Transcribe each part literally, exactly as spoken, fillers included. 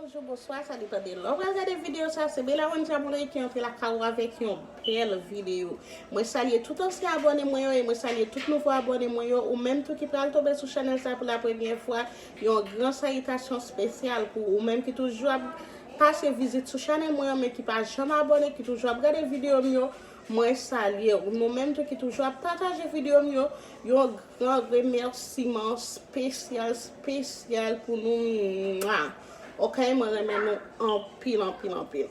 Bonjou, bonswa, sa depann de lè w pral gade videyo sa. Se Bella Wendy Amoulay ki antre lakay ou avèk yon bèl videyo. Mwen salye tout ansyen abòne mwen yo e mwen salye tout nouvo abòne mwen yo. Ou menm tou ki pral tonbe sou chanèl sa pou la premyè fwa, yon gran salitasyon espesyal pou ou menm ki toujou ap pase vizit sou chanèl mwen an, men ki pa janm abòne, ki toujou ap gade videyo m yo. Mwen salye w. Nou menm tou ki toujou ap pataje videyo m yo, yon gran remèsiman espesyal, espesyal pou nou. Mwa. Ok, mwen renmen nou anpil, anpil, anpil.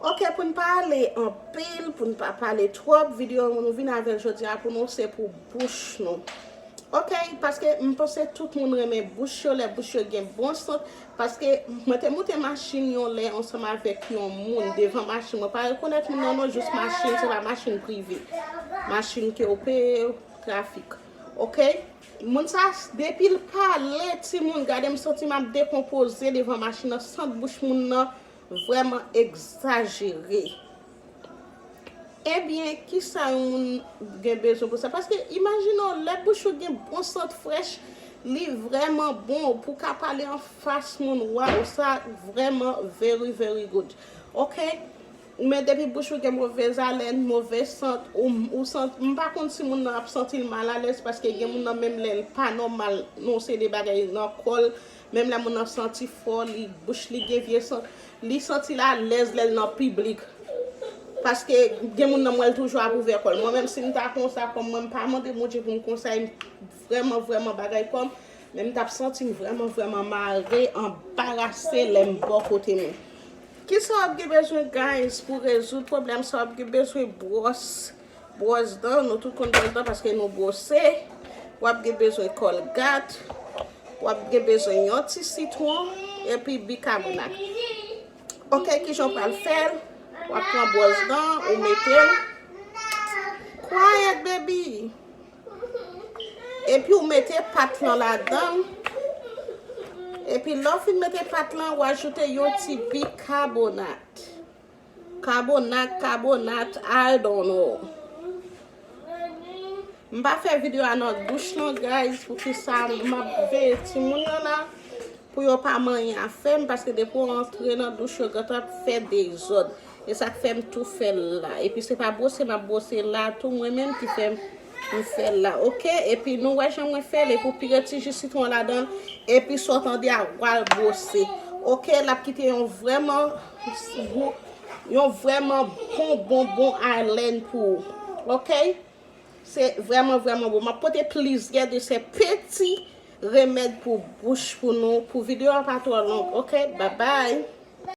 Ok, pou n pa ale anpil, pou n pa pale twòp, videyo nou vin avè l jodi a pou nou se pou bouch nou. Ok, paske m panse tout moun renmen bouch yo, lè bouch yo gen bon sant. Paske mwen te moute machin yon lè ansanm avèk yon moun devan machin. Mwen pa rekonèt moun nan non, jis machin, se pa machin prive. Machin ke w peye trafik. Ok? Moun sa, depi l pale, timoun, gade m santi m ap dekonpoze devan machin nan, sant bouch moun nan vrèman egzajere. Ebyen, kisa yon moun gen bezwen pou sa? Paske imajine w, lè bouch ou gen bon sant frèch, li vrèman bon pou ka pale anfas moun. Waw, sa vrèman very, very good. Ok? Men depi bouch ou gen movèz alèn, movèz sant, ou, ou sant, m pa konn si moun nan ap santi l malalèz, paske gen moun nan menm lè l pa nòmal, nan yon seri de bagay nan kò l, menm lè moun nan santi fò, li, bouch li gen vye sant, li santi l alèz lè l nan piblik. Paske gen moun nan m wè l toujou ap ouvè kò l. Mwen menm si m ta konsa kòm mwen, m pa mande Bondye pou m konsa, e m vrèman, vrèman bagay kò m, men m t ap santi m vrèman, vrèman mare, anbarase lè m bò kote moun. Kisa w ap gen bezwen, guys, pou rezoud pwoblèm sa? W ap gen bezwen bwòs, bwòs dan, nou tout konn bwòs dan paske nou bwose. W ap gen bezwen kòlgat, w ap gen bezwen yon ti sitwon, epi bikabonat. Ok, kijan w pral fè l? W ap pran bwòs dan, ou mete l. Quiet, baby! Epi ou mete pat lan ladan. Epi lè w fin mete pat lan, ou ajoute yon ti bikabonat. Kabonat, kabonat, I don't know. M pa fè videyo a nan douch lan, guys, poukisa m ap veye timoun yo la, pou yo pa manyen afè m, paske depi w antre nan douch yo gentan ap fè dezòd. E sa k fè m tou fè l la. Epi se pa bwose m ap bwose la tou, mwen menm ki fè m, m fè l la. Ok? Epi nou wè jan mwen fè l, epi w pire ti ji sitwon ladan l, epi sa w tande a, w al bwose. Ok? L ap kite yon vrèman gou, yon vrèman bon, bon, bon alèn pou ou. Ok? Se vrèman, vrèman bon. M ap pote plizyè de se peti remèd pou bouch pou nou, pou videyo a pa twò long. Ok? Bye bye.